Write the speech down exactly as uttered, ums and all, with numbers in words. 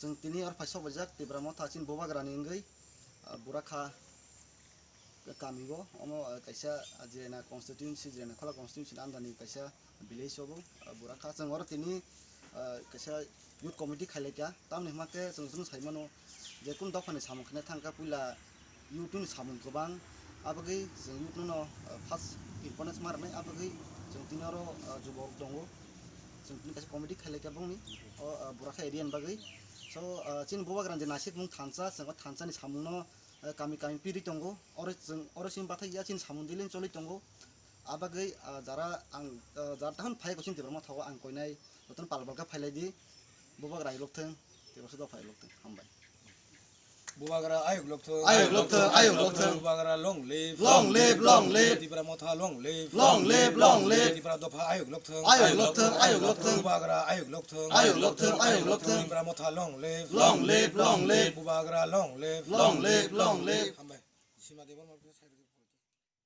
Chwng tini oro phai sok baijak Tipra Motha chini Bubagrani wngwi, ah, Burakha kami o, omo, ah, kaisa, ah, Jirena constituency, Jirena Khola constituency ni under ni kaisa village o bo, ah, Burakha. Chwng oro tini, ah, kaisa youth committee khailaikha, tamni hwnba khe chwng chwng sai mano je kunu dophani samung khaina thangkha puila youth ni samung kwbang, abagwi chwng youth no, ah, first importance ma rwnai, abagwi chwng tini oro, ah, jubok tongo. Chwng tini kaisa committee khailaikha bongni o, ah, Burakha area ni bagwi. So, ah, chini Bubagrani je naisik mung thansa, chwng o thansa ni samung no, ah, kami kami pirwi tongo. Oro chwng, oro chini bathai ya chini samung dili choli tongo. Abagwi, ah, jara ang, ah, jara tahon phai ko chini Tipra Motha o ang koinai jotono pal pal khe phailai di. Bubagra ayuk lokthwng, Tipra Motha phai lokthwng. Hambai. Bubagra ayuk lokthwng. Ayuk lokthwng, ayuk lokthwng. Bubagra long live. Long live, long live. Tipra Motha long live. Long live, long live. Tipra Dopha ayuk lokthwng. Ayuk lokthwng, ayuk lokthwng. Bubagra ayuk lokthwng. Ayuk lokthwng, ayuk lokthwng. Tipra Motha long live. Long live, long live. Bubagra long live. Long live, long live. Hambai. Sima Debbarma.